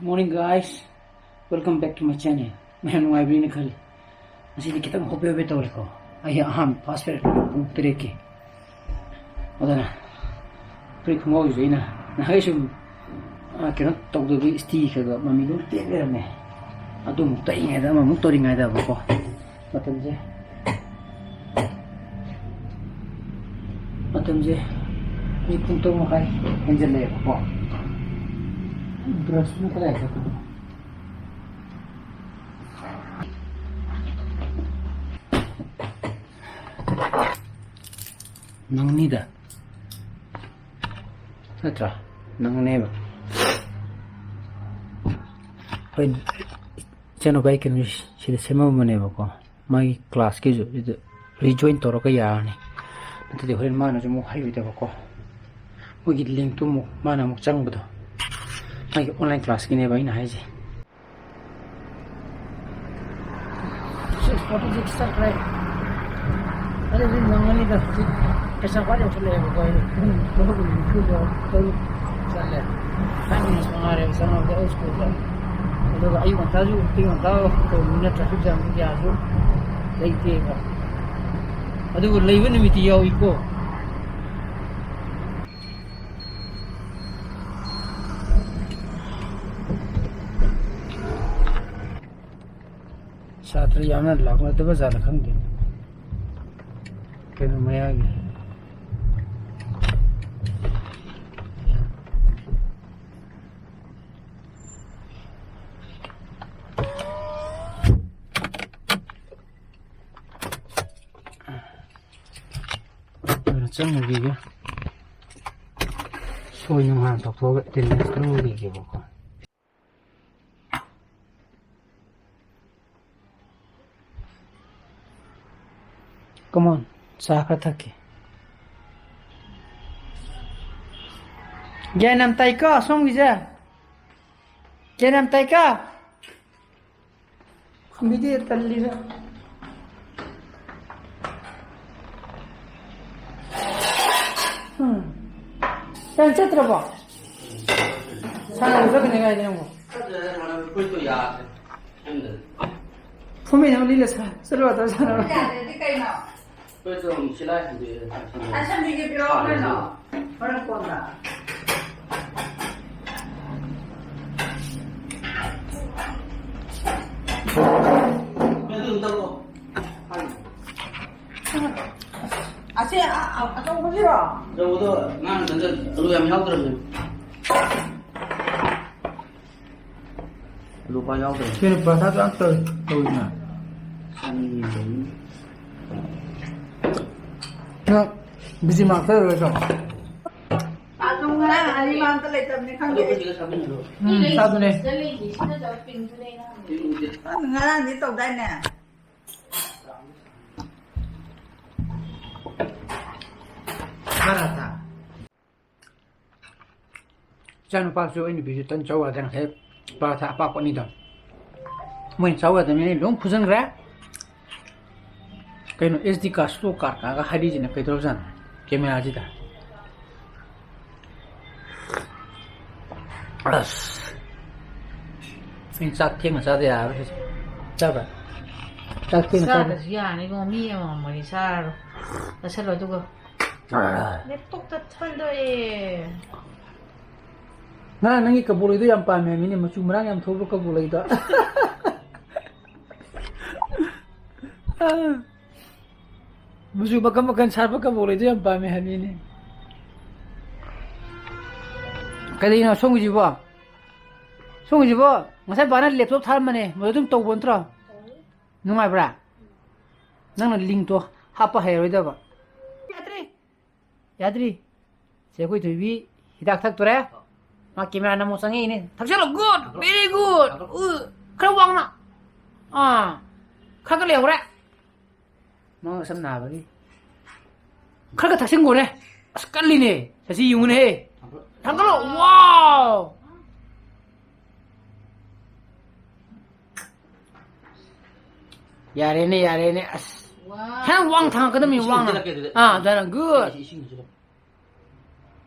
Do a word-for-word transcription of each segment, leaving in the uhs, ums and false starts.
Morning, guys. Welcome back to my channel. ꯃꯌꯥꯝ ꯅꯨꯡꯉꯥꯏꯕꯤꯔꯤꯅ ꯈꯜꯂꯤ꯫ ꯉꯁꯤꯗꯤ ꯈꯤꯇꯪ ꯍꯣꯕꯦ ꯍꯣꯕꯦ ꯇꯧꯔꯦꯀꯣ꯫ ꯑꯩ ꯑꯍꯥꯟꯕ ꯐꯥꯔꯁ ꯄꯦꯔꯦꯠ ꯄꯨꯡ ꯇꯔꯦꯠꯀꯤ꯫ ꯑꯗꯨꯅ ꯐꯨꯔꯤꯠ ꯈꯣꯡꯒ꯭ꯔꯥꯎꯁꯤꯁꯨ ꯑꯩꯅ ꯅꯍꯥꯟꯒꯩ ꯁꯨꯝ, ꯑ, ꯀꯩꯅꯣ ꯇꯧꯗꯕꯒꯤ ꯏꯁꯇꯤ ꯈꯔ ꯈꯔ ꯃꯃꯤ ꯂꯣꯏ ꯇꯦꯛ ꯂꯩꯔꯝꯃꯦ꯫ ꯑꯗꯨ ꯑꯃꯨꯛ ꯇꯛꯏꯉꯩꯗ ꯑꯃꯃꯨꯛ ꯇꯧꯔꯤꯉꯩꯗꯕꯀꯣ꯫ ꯃꯇꯝꯁꯦ, ꯃꯇꯝꯁꯦ ꯍꯧꯖꯤꯛ ꯄꯨꯡ ꯇꯔꯨꯛ ꯃꯈꯥꯏ ꯍꯦꯟꯖꯜꯂꯛꯑꯦꯕꯀꯣ꯫ ꯕ꯭ꯔꯁꯅ ꯀꯗꯥꯏ ꯆꯠꯈ꯭ꯔꯕꯅꯣ? ꯅꯪꯅꯤꯗ꯫ ꯅꯠꯇ꯭ꯔꯥ? ꯅꯪꯅꯦꯕ꯫ ꯑꯩꯈꯣꯏ ꯏꯆꯥꯅꯨꯄꯥꯒꯤ ꯀꯩꯅꯣ ꯁꯤꯗ ꯁꯦꯝꯃꯝꯕꯅꯦꯕꯀꯣ꯫ ꯃꯥꯒꯤ ꯀ꯭ꯂꯥꯁꯀꯤꯁꯨ ꯁꯤꯗ ꯔꯤꯖꯣꯏꯟ ꯇꯧꯔꯒ ꯌꯥꯔꯅꯤ꯫ ꯅꯠꯇ꯭ꯔꯗꯤ ꯍꯣꯔꯦꯟ ꯃꯥꯅꯁꯨ ꯑꯃꯨꯛ ꯍꯩꯔꯣꯏꯗꯕꯀꯣ꯫ ꯃꯣꯏꯒꯤ ꯂꯤꯡꯛꯇꯨ ꯑꯃꯨꯛ ꯃꯥꯅ ꯑꯃꯨꯛ ꯆꯪꯕꯗꯣ꯫ ꯃꯥꯒꯤ ꯑꯣꯟꯂꯥꯏꯟ ꯀ꯭ꯂꯥꯁꯀꯤꯅꯦꯕ ꯑꯩꯅ ꯍꯥꯏꯁꯦ꯫ ꯁꯤꯛꯁ ꯐꯣꯔꯇꯤ ꯁꯤꯛꯁ ꯆꯠꯈ꯭ꯔꯦ꯫ ꯑꯗꯨꯗꯤ ꯅꯪꯉꯅꯤꯗ, ꯍꯧꯖꯤꯛ ꯀꯩꯁꯥꯝꯄꯥꯠ ꯌꯧꯁꯤꯜꯂꯛꯑꯦꯕꯀꯣ꯫ ꯑꯩ ꯄꯨꯡ ꯇꯔꯨꯛ ꯃꯤꯅꯤꯠ ꯅꯤꯐꯨꯗ ꯇꯔꯨꯛ ꯆꯠꯂꯦ꯫ ꯐꯥꯏꯚ ꯃꯤꯅꯤꯠꯁ ꯃꯉꯥꯏꯔꯦꯕ ꯆꯪꯉꯕꯗ ꯑꯩ ꯁ꯭ꯀꯨꯜꯗ꯫ ꯑꯗꯨꯒ ꯑꯌꯨꯛ ꯉꯟꯇꯥꯁꯨ, ꯑꯌꯨꯛ ꯉꯟꯇꯥ ꯇꯧꯕꯅꯤꯅ ꯇ꯭ꯔꯥꯐꯤꯛ ꯖꯥꯝꯁꯨ ꯀꯌꯥꯁꯨ ꯂꯩꯇꯦꯕ꯫ ꯑꯗꯨꯕꯨ ꯂꯩꯕ ꯅꯨꯃꯤꯠꯇꯤ ꯌꯥꯎꯏꯀꯣ꯫ ꯁꯥꯇ꯭ꯔ ꯌꯥꯝꯅ ꯂꯥꯛꯅꯗꯕ ꯖꯥꯠꯂ ꯈꯪꯗꯦ꯫ ꯀꯩꯅꯣ ꯃꯌꯥꯒꯤ꯫ ꯑꯗꯨꯅ ꯆꯪꯉꯨꯈꯤꯒꯦ꯫ ꯁꯣꯏ ꯅꯨꯡ ꯍꯥꯟꯅ ꯇꯧꯊꯣꯛꯑꯒ ꯑꯦꯇꯦꯟꯗꯦꯟꯁ ꯂꯧꯔꯨꯈꯤꯒꯦꯕꯀꯣ꯫ Come on, ꯆꯥ ꯈꯔ ꯊꯛꯀꯦ꯫ ꯒ꯭ꯌꯥꯟ ꯌꯥꯝ ꯇꯥꯏꯀꯣ ꯑꯁꯣꯝꯒꯤꯁꯦ? ꯒ꯭ꯌꯥꯟ ꯌꯥꯝ ꯇꯥꯏꯀꯣ? ꯈꯨꯝꯕꯤꯗꯦ, ꯇꯜꯂꯤꯗ꯫ ꯎꯝ꯫ ꯅꯪ ꯆꯠꯇ꯭ꯔꯕꯣ? ꯁꯥꯟꯅꯕ ꯆꯠꯀꯅꯤ ꯀꯥꯏꯗ ꯅꯪꯕꯣ? ꯐꯨꯔꯤꯠꯇꯣ ꯌꯥꯗ꯭ꯔꯦ꯫ ꯐꯨꯝꯃꯤꯅ ꯂꯤꯂ ꯁꯥ-, ꯆꯠꯂꯣ, ꯑꯗꯣ ꯁꯥꯟꯅꯔꯣ꯫ ꯌꯥꯗ꯭ꯔꯗꯤ ꯀꯩꯅꯣ? ꯐꯨꯔꯤꯠꯇꯣ ꯑꯃꯨꯛ ꯁꯤꯂꯥꯏ ꯍꯟꯕꯤꯔꯦ꯫ ꯑꯁꯟꯕꯤꯒꯤ ꯄꯤꯔꯛꯑꯣ ꯀꯩꯅꯣ? ꯍꯣꯔꯦꯟ ꯀꯣꯟꯅ꯫ ꯑꯗꯨ ꯑꯝꯇ ꯂꯧ꯫ ꯑꯁꯤ ꯑ-, ꯑ-, ꯑꯆꯧꯕꯁꯤꯔꯣ? ꯑꯆꯧꯕꯗꯣ ꯉꯥ ꯃꯊꯟꯇ ꯑꯂꯨ ꯌꯥꯝ ꯌꯥꯎꯗ꯭ꯔꯕꯅꯦ꯫ ꯑꯂꯨ ꯄꯥꯛ ꯌꯥꯎꯗ꯭ꯔꯕꯅꯦ꯫ ꯁꯤꯅ ꯄꯔꯥꯊꯥꯁꯨ ꯌꯥꯝ ꯇꯧꯏ, ꯇꯧꯏꯅ꯫ ꯆꯥꯅꯤꯡꯉꯤꯗꯨꯅꯤ꯫ ꯅꯪ ꯕꯤꯖꯤ ꯃꯥꯔꯛꯇ ꯂꯣꯏꯗ꯭ꯔꯣ? ꯑꯗꯨ ꯉꯔꯥꯡ ꯑꯅꯤ ꯃꯥꯡꯗ ꯂꯩꯇꯕꯅꯤ ꯈꯪꯗꯦ꯫ ꯑꯗꯨ ꯑꯩꯈꯣꯏ ꯁꯤꯗ ꯆꯥꯃꯤꯟꯅꯔꯣ꯫ ꯎꯝ, ꯆꯥꯗꯨꯅꯦ꯫ ꯁꯤꯗ ꯂꯩꯁꯦ, ꯁꯤꯗ ꯆꯠꯂ ꯄꯤꯡꯗꯨꯅꯦ ꯑꯩꯅ ꯍꯪꯉꯤꯁꯦ꯫ ꯄꯤꯡꯗꯦ꯫ ꯅꯪ ꯉꯔꯥꯡꯗꯤ ꯇꯧꯗꯥꯏꯅꯦ? ꯈꯔ ꯊꯥ꯫ ꯏꯆꯥꯅꯨꯄꯥꯁꯨ ꯑꯩ ꯅꯨꯄꯤꯁꯨ ꯇꯟ ꯆꯥꯎ ꯌꯥꯗꯦ, ꯉꯁꯥꯏ ꯄꯔꯥꯊꯥ ꯑꯄꯥꯛꯄ ꯑꯅꯤꯗꯣ꯫ ꯃꯣꯏꯅ ꯆꯥꯎ ꯌꯥꯗꯕꯅꯤꯅ ꯑꯩ ꯂꯣꯏ ꯐꯨꯖꯟꯈ꯭ꯔꯦ꯫ ꯀꯩꯅꯣ, S D card, slow card ꯀꯥꯒ ꯍꯥꯏꯔꯤꯁꯤꯅ ꯀꯩꯗꯧꯔꯖꯥꯠꯅꯣ ꯀꯦꯃꯦꯔꯥꯁꯤꯗ? ꯑꯁ꯫ ꯑꯩ ꯆꯥꯛ ꯊꯦꯡꯅ ꯆꯥꯗ ꯌꯥꯔꯔꯣꯏ ꯁꯤꯗꯤ꯫ ꯆꯥꯕ꯭ꯔꯥ? ꯆꯥꯛ ꯊꯦꯡꯅ ꯆꯥꯕ꯭ꯔꯥ? ꯆꯥꯗ꯭ꯔꯁꯨ ꯌꯥꯅꯤ ꯏꯕꯨꯡꯉꯣ, ꯃꯤ ꯑꯃꯃꯝ ꯑꯣꯏꯅ ꯆꯥꯔꯣ꯫ ꯆꯥꯁꯜꯂꯣ ꯑꯗꯨꯒ꯫ ꯑꯥ꯫ ꯂꯦꯞꯇꯣꯞꯇ ꯊꯣꯏꯗꯣꯛꯑꯦ꯫ ꯉꯔꯥꯡ ꯅꯪꯒꯤ ꯀꯕꯣꯛ ꯂꯩꯗꯣ ꯌꯥꯝ ꯄꯥꯝꯃꯦ ꯍꯥꯏꯕꯅꯤꯅꯦ, ꯃꯆꯨ ꯃꯔꯥꯡ ꯌꯥꯝ ꯊꯣꯛꯄ ꯀꯕꯣꯛ ꯂꯩꯗꯣ꯫ ꯃꯆꯨ ꯃꯈꯟ ꯃꯈꯟ ꯁꯥꯠꯄ ꯀꯕꯣꯛ ꯂꯩꯗꯣ ꯌꯥꯝ ꯄꯥꯝꯃꯦ ꯍꯥꯏꯕꯅꯤꯅꯦ꯫ ꯀꯔꯤꯅꯣ ꯁꯣꯝꯒꯤꯁꯤꯕꯣ? ꯁꯣꯝꯒꯤꯁꯤꯕꯣ? ꯉꯁꯥꯏ ꯕꯥꯅ ꯂꯦꯞꯇꯣꯞ ꯊꯥꯔꯝꯕꯅꯦ, ꯃꯗꯨ ꯑꯗꯨꯝ ꯇꯧꯕ ꯅꯠꯇ꯭ꯔꯣ? ꯅꯨꯡꯉꯥꯏꯕ꯭ꯔꯥ? ꯅꯪꯅ ꯂꯤꯡꯇꯣ ꯍꯥꯞꯄ ꯍꯩꯔꯣꯏꯗꯕ꯫ ꯌꯥꯗ꯭ꯔꯤ꯫ ꯌꯥꯗ꯭ꯔꯤ꯫ ꯆꯦ ꯑꯩꯈꯣꯏ ꯊꯣꯏꯕꯤ ꯍꯤꯗꯥꯛ ꯊꯛꯇꯣꯔꯦ꯫ ꯃꯥ ꯀꯦꯃꯦꯔꯥ ꯅꯝꯃꯣ ꯆꯪꯉꯛꯏꯅꯦ꯫ ꯊꯛꯆꯜꯂꯣ꯫ Good, very good. ꯎ, ꯈꯔ ꯋꯥꯡꯅ꯫ ꯑꯥ, ꯈꯔ ꯈꯔ ꯂꯩꯍꯧꯔꯦ꯫ ꯃꯉꯛ ꯁꯝ ꯅꯥꯕꯒꯤ꯫ ꯈꯔ ꯈꯔ ꯊꯛꯆꯤꯟꯈꯣꯅꯦ꯫ ꯑꯁ, ꯀꯜꯂꯤꯅꯦ꯫ ꯁꯁꯤ ꯌꯦꯡꯉꯨꯅꯦꯍꯦ꯫ ꯊꯥꯡꯒꯠꯂꯣ꯫ Wow! ꯌꯥꯔꯦꯅꯦ, ꯌꯥꯔꯦꯅꯦ, ꯑꯁ꯫ ꯋꯥ꯫ ꯈꯔ ꯋꯥꯡ ꯊꯥꯡꯒꯠꯀꯗꯕꯅꯤ, ꯏꯁꯤꯡ ꯋꯥꯡꯅ꯫ ꯍꯩꯖꯤꯜꯂꯛꯀꯦ ꯑꯗꯨꯗꯤ꯫ ꯑꯥ, ꯑꯗꯨꯃꯥꯏꯅ, good꯫ ꯏꯁꯤꯡ ꯍꯩꯖꯤꯜꯂꯛꯀꯦ꯫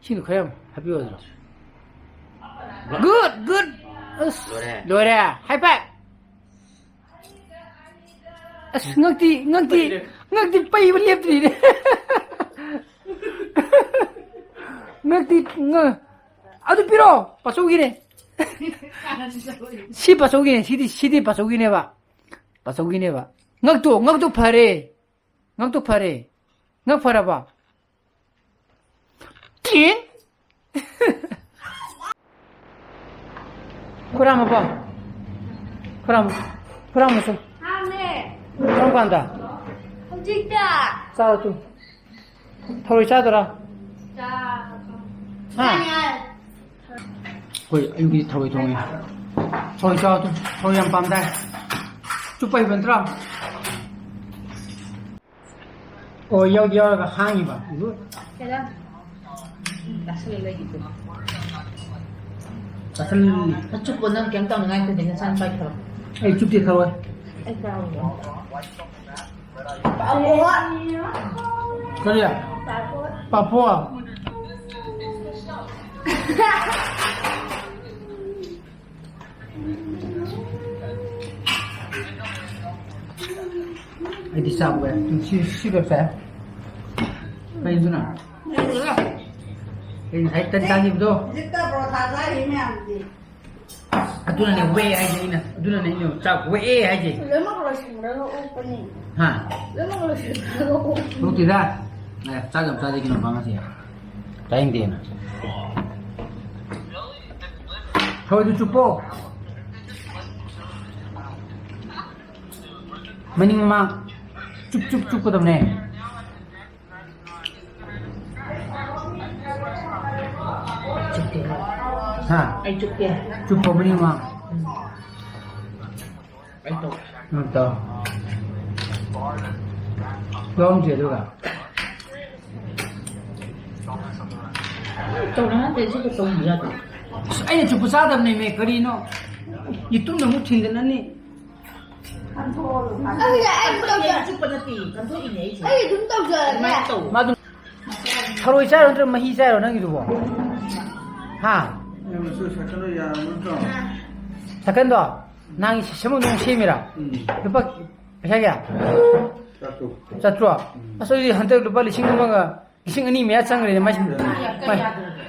ꯏꯁꯤꯡꯗꯣ ꯈꯔ ꯌꯥꯝ ꯍꯥꯞꯄꯤꯌꯣ ꯑꯗꯨꯗ꯫ Good, good꯫ ꯑꯁ, ꯂꯣꯏꯔꯦ꯫ ꯂꯣꯏꯔꯦ꯫ ꯍꯥꯏ ꯐꯥꯏꯚ꯫ ꯑꯁ, ꯉꯛꯇꯤ, ꯉꯛꯇꯤ, ꯂꯣꯏꯔꯦ꯫ ꯉꯛꯇꯤ ꯄꯩꯕ ꯂꯦꯞꯇ꯭ꯔꯤꯅꯦ꯫ ꯉꯛꯇꯤ, ꯉ-, ꯑꯗꯨ ꯄꯤꯔꯣ, ꯄꯥꯆꯧꯒꯤꯅꯦ꯫ ꯁꯤ ꯄꯥꯆꯧꯒꯤꯅꯦ, ꯁꯤꯗꯤ, ꯁꯤꯗꯤ ꯄꯥꯆꯧꯒꯤꯅꯦꯕ꯫ ꯄꯥꯆꯧꯒꯤꯅꯦꯕ꯫ ꯉꯛꯇꯣ, ꯉꯛꯇꯣ ꯐꯔꯦ꯫ ꯉꯛꯇꯣ ꯐꯔꯦ꯫ ꯉꯛ ꯐꯔꯕ? ꯇꯤꯟ! ꯈꯨꯔꯥꯝꯃꯕꯣ? ꯈꯨꯔꯥꯝ-, ꯈꯨꯔꯥꯝꯃꯁꯨ꯫ ꯍꯥꯡꯉꯦ꯫ ꯀꯔꯝ ꯀꯥꯟꯗ? ꯍꯧꯖꯤꯛꯇ꯫ ꯆꯥꯔꯣ ꯇꯨ꯫ ꯊꯔꯣꯏ ꯆꯥꯗꯣꯏꯔꯥ? ꯆꯥ-, ꯍꯥ? ꯆꯥꯅꯤꯡꯉꯥꯏ꯫ ꯑꯩꯈꯣꯏ ꯑꯌꯨꯛꯀꯤ ꯊꯔꯣꯏ ꯊꯣꯡꯉꯦ꯫ ꯊꯔꯣꯏ ꯆꯥꯎ ꯑꯗꯨ꯫ ꯊꯔꯣꯏ ꯌꯥꯝ ꯄꯥꯝꯗꯥꯏ꯫ ꯆꯨꯞꯄ ꯍꯩꯕ ꯅꯠꯇ꯭ꯔꯣ? ꯑꯣ, ꯌꯥꯎꯗꯤ ꯌꯥꯎꯔꯒ ꯍꯥꯡꯉꯤꯕ꯫ ꯀꯩꯗ? ꯆꯥꯁꯜꯂ ꯂꯩꯒꯤꯕꯗꯣ꯫ ꯆꯥꯁꯜ-, ꯑꯆꯨꯞꯄ ꯅꯪ ꯀꯩꯝ ꯇꯧꯅꯤꯡꯉꯥꯏ ꯂꯩꯇꯦ, ꯅꯁꯥꯅ ꯄꯥꯏꯊꯣꯔꯛꯑꯣ꯫ ꯑꯩ ꯆꯨꯞꯇꯦ ꯊꯔꯣꯏ꯫ ꯑꯩ ꯆꯥꯔꯨꯔꯣ꯫ ꯀꯔꯤ? ꯄꯥꯐꯣꯔ? ꯑꯩꯗꯤ ꯆꯥꯕ ꯌꯥꯏ꯫ ꯁꯤ, ꯁꯤ ꯈꯛ ꯆꯥꯏ꯫ ꯀꯩꯗꯨꯅ? ꯑꯩ ꯉꯁꯥꯏ ꯇꯟ ꯆꯥꯈꯤꯕꯗꯣ꯫ ꯍꯧꯖꯤꯛꯇ ꯄꯔꯣꯊꯥ ꯆꯥꯔꯤ ꯃꯌꯥꯝꯗꯤ꯫ ꯑꯗꯨꯅꯅꯦ ꯋꯦ ꯍꯥꯏꯁꯦ ꯑꯩꯅ꯫ ꯑꯗꯨꯅꯅꯦ ꯑꯩꯅ ꯆꯥꯛ ꯋꯦ ꯍꯥꯏꯁꯦ꯫ ꯂꯣꯏꯅꯃꯛ ꯂꯣꯏꯁꯤꯟꯈ꯭ꯔꯒ ꯑꯣꯛꯄꯅꯤ꯫ ꯍꯥ? ꯂꯣꯏꯅꯃꯛ ꯂꯣꯏꯁꯤꯟꯈ꯭ꯔꯒ ꯑꯣꯛꯄꯅꯤ꯫ ꯅꯣꯛꯇꯦꯗ꯫ ꯑꯦ, ꯆꯥꯛ ꯌꯥꯝ ꯆꯥꯗꯦ ꯀꯩꯅꯣ ꯉꯁꯤ꯫ ꯆꯥꯅꯤꯡꯗꯦꯅ꯫ ꯊꯔꯣꯏꯗꯨ ꯆꯨꯞꯄꯣ꯫ ꯃꯅꯤꯡ ꯃꯃꯥꯡ ꯆꯨꯞ ꯆꯨꯞ ꯆꯨꯞꯀꯗꯕꯅꯦ꯫ ꯆꯨꯞꯇꯦ꯫ ꯍꯥ? ꯑꯩ ꯆꯨꯞꯇꯦ꯫ ꯆꯨꯞꯄꯣ ꯃꯅꯤꯡ ꯃꯃꯥꯡ꯫ ꯎꯝ꯫ ꯑꯩ ꯇꯧ꯫ ꯎꯝ, ꯇꯧ꯫ ꯌꯥꯎꯔꯝꯗꯦ ꯑꯗꯨꯒ꯫ ꯇꯧꯔꯦ ꯍꯥꯏꯔꯗꯤ ꯑꯩꯁꯨ ꯇꯧꯕ ꯌꯥꯗꯦ꯫ ꯑꯁ, ꯑꯩꯅ ꯆꯨꯞꯄ ꯆꯥꯗꯕꯅꯦꯃꯦ, ꯀꯔꯤꯅꯣ? ꯌꯦꯇꯨꯝꯅ ꯑꯃꯨꯛ ꯊꯤꯟꯗꯅꯅꯤ꯫ ꯑꯩ, ꯑꯩ ꯑꯗꯨꯝ ꯇꯧꯖ-, ꯑꯩ ꯑꯗꯨꯝ ꯇꯧꯖꯔꯒꯦ꯫ ꯑꯗꯨꯃꯥꯏꯅ ꯇꯧ꯫ ꯃꯥ ꯑꯗꯨꯝ ꯊꯔꯣꯏ ꯆꯥꯏꯔꯣ ꯅꯠꯇ꯭ꯔꯒ ꯃꯍꯤ ꯆꯥꯏꯔꯣ ꯅꯪꯒꯤꯗꯨꯕꯣ? ꯍꯥ? ꯅꯪ ꯉꯁꯤ ꯁꯥꯏꯀꯜꯗ ꯌꯥꯔꯕ ꯅꯠꯇ꯭ꯔꯣ? ꯁꯥꯏꯀꯜꯗꯣ ꯅꯍꯥꯟꯒꯤ ꯁꯦꯝꯕ ꯅꯨꯡ ꯁꯦꯝꯃꯤꯔꯥ? ꯎꯝ꯫ ꯂꯨꯄꯥ ꯄꯩꯁꯥ ꯀꯌꯥ? ꯆꯥꯇ꯭ꯔꯨꯛ꯫ ꯆꯥꯇ꯭ꯔꯨꯛ? ꯎꯝ꯫ ꯑꯁ, ꯑꯗꯨꯗꯤ ꯍꯟꯗꯛ ꯂꯨꯄꯥ ꯂꯤꯁꯤꯡ ꯑꯃꯒ, ꯂꯤꯁꯤꯡ ꯑꯅꯤ ꯃꯌꯥ ꯆꯪꯈ꯭ꯔꯦꯅꯦ ꯃꯥꯏ, ꯃꯥꯏ,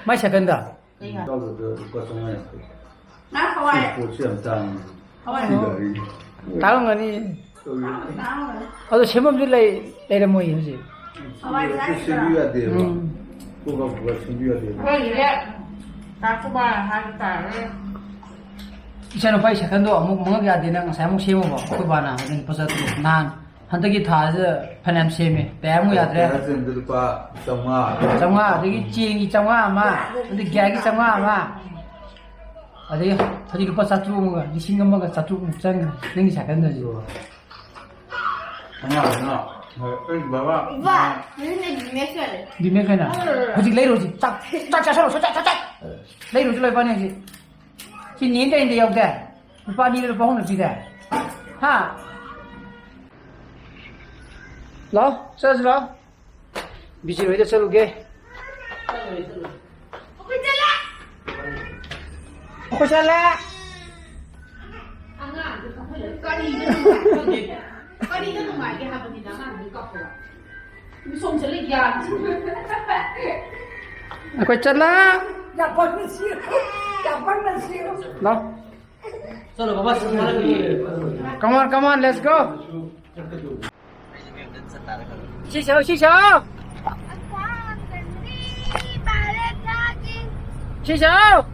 ꯃꯥꯏ ꯁꯥꯏꯀꯜꯗ꯫ ꯌꯥꯎꯗꯕꯗ ꯂꯨꯄꯥ ꯆꯥꯝꯃꯉꯥ ꯌꯥꯡꯈꯩ꯫ ꯁꯤ ꯄꯣꯠꯁꯤ ꯌꯥꯝ ꯇꯥꯡꯉꯤ꯫ ꯁꯤ ꯒꯥꯔꯤꯁꯤ꯫ ꯇꯥꯡꯉꯝꯒꯅꯤ꯫ ꯇꯧꯔꯤ꯫ ꯑꯗꯣ ꯁꯦꯝꯐꯝꯁꯨ ꯂꯩ, ꯂꯩꯔꯝꯃꯣꯏ ꯍꯧꯖꯤꯛ꯫ ꯁꯦꯝꯕꯤꯌꯨ ꯌꯥꯗꯦꯕ꯫ ꯎꯝ꯫ ꯀꯣꯕꯥ ꯀꯣꯕꯥ ꯁꯦꯝꯕꯤꯌꯨ ꯌꯥꯗꯦꯕ꯫ ꯑꯩꯈꯣꯏꯒꯤꯗꯤ ꯇꯥ ꯀꯣꯕꯥ ꯍꯥꯏꯕ ꯇꯥꯔꯦ꯫ ꯏꯆꯥꯅꯨꯄꯥꯒꯤ ꯁꯥꯏꯀꯜꯗꯣ ꯑꯃꯨꯛ ꯃꯉꯛ ꯌꯥꯗꯦꯅ ꯉꯁꯥꯏ ꯑꯃꯨꯛ ꯁꯦꯝꯃꯕ ꯑꯩꯈꯣꯏ ꯕꯥꯅ꯫ ꯑꯗꯨꯅ ꯄꯣꯠ ꯆꯩ ꯅꯍꯥꯟ ꯍꯟꯗꯛꯀꯤ ꯊꯥꯁꯤꯗ ꯐꯅꯌꯥꯝ ꯁꯦꯝꯃꯦ, ꯇꯌꯥꯔ ꯑꯃꯨꯛ ꯌꯥꯗ꯭ꯔꯦ꯫ ꯇꯌꯥꯔ ꯆꯟꯕꯗ ꯂꯨꯄꯥ ꯆꯥꯝꯃꯉꯥ꯫ ꯆꯥꯝꯃꯉꯥ, ꯑꯗꯒꯤ ꯆꯦꯟꯒꯤ ꯆꯥꯝꯃꯉꯥ ꯑꯃ, ꯑꯗꯩ ꯒꯤꯌꯥꯔꯒꯤ ꯆꯥꯝꯃꯉꯥ ꯑꯃ, ꯑꯗꯩ ꯍꯧꯖꯤꯛ ꯂꯨꯄꯥ ꯆꯥꯇ꯭ꯔꯨꯛ ꯑꯃꯒ, ꯂꯤꯁꯤꯡ ꯑꯃꯒ ꯆꯥꯇ꯭ꯔꯨꯛꯃꯨꯛ ꯆꯪꯈ꯭ꯔꯦ ꯅꯪꯒꯤ ꯁꯥꯏꯀꯜꯗꯁꯨ꯫ ꯀꯅꯥ, ꯀꯅꯥ? ꯍꯣꯏ, ꯑꯩ ꯕꯕꯥ꯫ ꯏꯕꯥ, ꯍꯧꯖꯤꯛꯅꯦ ꯕꯤꯃꯦꯁ ꯌꯥꯔꯦ꯫ ꯕꯤꯃꯦꯁ ꯍꯥꯏꯅ? ꯍꯧꯖꯤꯛ ꯂꯩꯔꯨꯔꯁꯤ꯫ ꯆꯥꯛ, ꯆꯥꯛ ꯆꯥꯁꯜꯂꯨ, ꯆꯥꯛ, ꯆꯥꯛ, ꯆꯥꯛ꯫ ꯂꯩꯔꯨꯔꯁꯤ ꯂꯣꯏ ꯏꯕꯥꯅꯤ ꯍꯧꯖꯤꯛ꯫ ꯁꯤ ꯅꯦ ꯀꯩꯅꯣꯗ ꯌꯥꯎꯗꯦ? ꯂꯨꯄꯥ ꯑꯅꯤꯗ ꯂꯨꯄꯥ ꯑꯍꯨꯝꯗ ꯄꯤꯗꯦ? ꯍꯥ? ꯂꯥꯎ, ꯆꯠꯂꯁꯤ ꯂꯥꯎ꯫ ꯕꯤꯖꯤ ꯍꯣꯏꯗ ꯆꯠꯂꯨꯒꯦ꯫ ꯑꯩꯈꯣꯏ ꯆꯠꯂꯦ꯫ ꯑꯉꯥꯡꯗꯣ ꯀꯔꯤꯗ ꯅꯨꯡꯉꯥꯏꯒꯦ? ꯀꯔꯤꯗ ꯅꯨꯡꯉꯥꯏꯒꯦ ꯍꯥꯏꯕꯅꯤꯗ ꯑꯉꯥꯡꯗꯨ ꯀꯞꯄꯗ꯫ ꯁꯣꯝ ꯆꯠꯂ ꯒ꯭ꯌꯥꯟ꯫ ꯑꯩꯈꯣꯏ ꯆꯠꯂꯦ꯫ ꯌꯥꯝ ꯄꯪꯅ ꯁꯤꯔꯣ꯫ ꯌꯥꯝ ꯄꯪꯅ ꯁꯤꯔꯣ꯫ ꯂꯥꯎ꯫ Come on, come on, let's go. ꯁꯤ ꯁꯥꯎ, ꯁꯤ ꯁꯥꯎ꯫ ꯁꯤ ꯁꯥꯎ꯫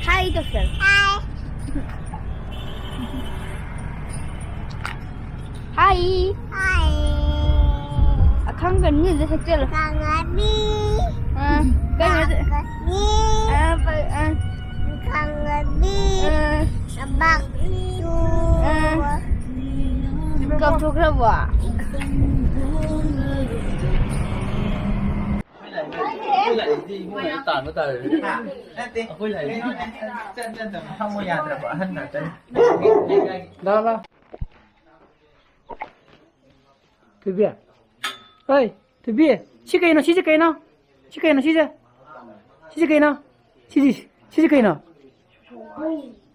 Hi, doctor. Hi. Hi. Hi. ꯑꯈꯪ ꯀꯟꯕꯤꯗ ꯁꯛꯆꯜꯂꯨ꯫ ꯈꯪꯉꯕꯤ꯫ ꯑꯥ, ꯀꯩꯅꯣ ꯁꯦ-, ꯈꯪꯉꯕꯤ꯫ ꯑꯥ, ꯄ-, ꯑꯥ꯫ ꯈꯪꯉꯕꯤ꯫ ꯑꯥ꯫ ꯊꯕꯛꯁꯨ꯫ ꯑꯥ꯫ ꯀꯥꯎꯊꯣꯛꯈ꯭ꯔꯕꯣ? ꯑꯩꯈꯣꯏ ꯂꯥꯏꯔꯤꯛ, ꯑꯩꯈꯣꯏ ꯂꯥꯏꯔꯤꯛꯇꯤ ꯏꯕꯨꯡꯉꯣ ꯇꯥꯟꯕ ꯇꯥꯔꯦ꯫ ꯅꯠꯇꯦ꯫ ꯑꯩꯈꯣꯏ ꯂꯥꯏꯔꯤꯛ ꯆꯠ ꯆꯠꯇꯅ ꯐꯝꯃꯣ ꯌꯥꯗ꯭ꯔꯕ ꯑꯍꯟ ꯉꯥꯛꯇꯅꯤ꯫ ꯂꯥꯎ, ꯂꯥꯎ꯫ ꯊꯣꯏꯕꯤ꯫ ꯍꯣꯏ, ꯊꯣꯏꯕꯤ꯫ ꯁꯤ ꯀꯩꯅꯣ? ꯁꯤꯁꯦ ꯀꯩꯅꯣ? ꯁꯤ ꯀꯩꯅꯣ ꯁꯤꯁꯦ? ꯁꯤꯁꯦ ꯀꯩꯅꯣ? ꯁꯤꯁꯦ, ꯁꯤꯁꯦ ꯀꯩꯅꯣ?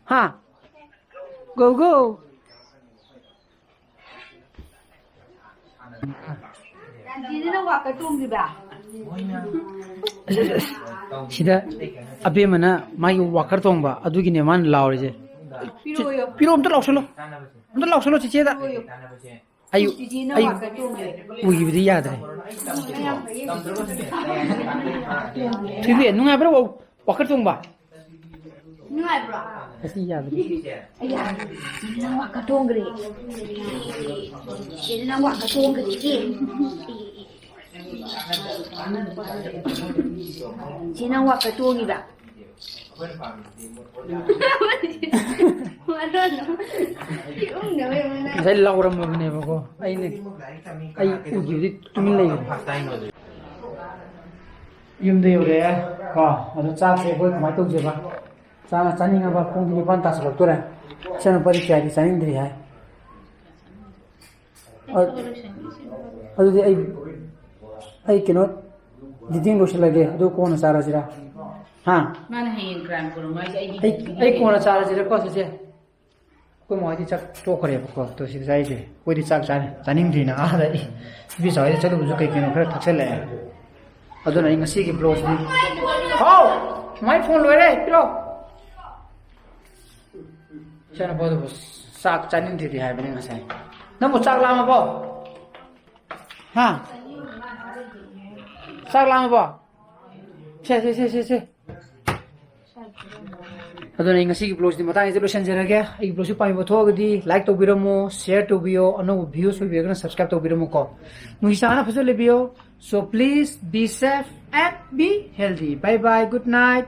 ꯍꯥ? ꯒꯧ ꯒꯧ꯫ ꯁꯤꯗ ꯑꯕꯦꯝꯃꯅ ꯃꯥꯒꯤ ꯋꯥꯀꯔ ꯇꯣꯡꯕ ꯑꯗꯨꯒꯤꯅꯦ ꯃꯥꯅ ꯂꯥꯎꯔꯤꯁꯦ꯫ ꯄꯤꯔꯛꯑꯣ, ꯑꯝꯇ ꯂꯥꯎꯁꯜꯂꯣ꯫ ꯑꯝꯇ ꯂꯥꯎꯁꯜꯂꯣ ꯆꯤꯆꯦꯗ꯫ ꯑꯩ, ꯑꯩ ꯎꯈꯤꯕꯗꯤ ꯌꯥꯗ꯭ꯔꯦ꯫ ꯊꯣꯏꯕꯤ, ꯅꯨꯡꯉꯥꯏꯕ꯭ꯔꯣ ꯋꯥꯀꯔ ꯇꯣꯡꯕ? ꯅꯨꯡꯉꯥꯏꯕ꯭ꯔꯣ? ꯉꯁꯤ ꯌꯥꯗ꯭ꯔꯦ꯫ ꯑꯩꯌꯥ, ꯅꯪ ꯋꯥꯀꯔ ꯇꯣꯡꯈ꯭ꯔꯦ꯫ ꯁꯤꯗ ꯅꯪ ꯋꯥꯀꯔ ꯇꯣꯡꯈ꯭ꯔꯦ꯫ ꯁꯤ ꯅꯪ ꯋꯥꯀꯔ ꯇꯣꯡꯉꯤꯕ? ꯉꯁꯥꯏ ꯂꯥꯎꯔꯝꯃꯕꯅꯦꯕꯀꯣ, ꯑꯩꯅ, ꯑꯩ ꯎꯈꯤꯕꯗꯤ ꯇꯨꯃꯤꯟ ꯂꯩꯈ꯭ꯔꯦ꯫ ꯌꯨꯝꯗ ꯌꯧꯔꯛꯑꯦ ꯀꯣ꯫ ꯑꯗꯣ ꯆꯥꯛꯁꯦ ꯑꯩꯈꯣꯏ ꯀꯃꯥꯏꯅ ꯇꯧꯁꯦꯕ? ꯆꯥꯛ ꯆꯥꯅꯤꯡꯉꯕ? ꯄꯨꯡꯗꯤ ꯅꯤꯄꯥꯟ ꯇꯥꯁꯜꯂꯛꯇꯣꯔꯦ꯫ ꯏꯆꯥꯅꯨꯄꯥꯗꯤ ꯀꯌꯥꯗꯤ ꯆꯥꯅꯤꯡꯗ꯭ꯔꯤ ꯍꯥꯏ꯫ ꯑ-, ꯑꯗꯨꯗꯤ ꯑꯩ, ꯑꯩ ꯀꯩꯅꯣ editing ꯂꯣꯏꯁꯤꯜꯂꯒꯦ, ꯑꯗꯨ ꯀꯣꯟꯅ ꯆꯥꯔꯁꯤꯔꯥ? ꯍꯥ? ꯃꯥꯅ ꯍꯌꯦꯡ ꯀ꯭ꯔꯥꯏꯝ ꯄꯨꯔꯝꯃꯣ ꯍꯥꯏꯁꯦ ꯑꯩꯗꯤ ꯑꯩ, ꯑꯩ ꯀꯣꯟꯅ ꯆꯥꯔꯁꯤꯔꯥꯀꯣ, ꯆꯦꯆꯦ? ꯑꯩꯈꯣꯏ ꯃꯥ ꯍꯣꯏꯗꯤ ꯆꯥꯛ ꯇꯣꯛꯈ꯭ꯔꯦꯕꯀꯣ, ꯑꯗꯣ ꯁꯤꯗ ꯆꯥꯔꯤꯁꯦ꯫ ꯑꯩꯈꯣꯏꯗꯤ ꯆꯥꯛ ꯆꯥꯔꯦ, ꯆꯥꯅꯤꯡꯗ꯭ꯔꯤꯅ ꯑꯥꯗ꯫ ꯑꯩ ꯅꯨꯄꯤ ꯁꯥꯎ ꯍꯣꯏꯗ ꯆꯠꯂꯨꯕꯁꯨ ꯀꯩ ꯀꯩꯅꯣ ꯈꯔ ꯊꯛꯆꯜꯂꯛꯑꯦ꯫ ꯑꯗꯨꯅ ꯑꯩ ꯉꯁꯤꯒꯤ vlogꯁꯤꯗꯤ, ꯍꯥꯎ! ꯃꯥꯏ ꯐꯣꯟ ꯂꯣꯏꯔꯦ, ꯄꯤꯔꯣ꯫ ꯏꯆꯥꯅꯨꯄꯥꯗꯨꯕꯨ ꯆꯥꯛ ꯆꯥꯅꯤꯡꯗ꯭ꯔꯤꯗꯤ ꯍꯥꯏꯕꯅꯤ ꯉꯁꯥꯏ꯫ ꯅꯪꯕꯨ ꯆꯥꯛ ꯂꯥꯝꯃꯕꯣ? ꯍꯥ? ꯆꯥꯛ ꯂꯥꯝꯃꯕꯣ? ꯁꯦ, ꯁꯦ, ꯁꯦ, ꯁꯦ, ꯁꯦ꯫ ꯑꯗꯨꯅ ꯑꯩ ꯉꯁꯤꯒꯤ vlogꯁꯤꯗꯤ ꯃꯇꯥꯡꯁꯤꯗ ꯂꯣꯏꯁꯤꯟꯖꯔꯒꯦ꯫ ꯑꯩꯒꯤ vlogꯁꯤ ꯄꯥꯝꯕꯤꯕ ꯊꯣꯛꯑꯒꯗꯤ like ꯇꯧꯕꯤꯔꯝꯃꯣ, share ꯇꯧꯕꯤꯌꯣ, ꯑꯅꯧꯕ views ꯑꯣꯏꯕꯤꯔꯒꯅ subscribe ꯇꯧꯕꯤꯔꯝꯃꯨꯀꯣ꯫ ꯅꯨꯡꯁꯤ ꯆꯥꯟꯅꯅ ꯐꯖꯅ ꯂꯩꯕꯤꯌꯣ꯫ So please be safe and be healthy. Bye bye, good night.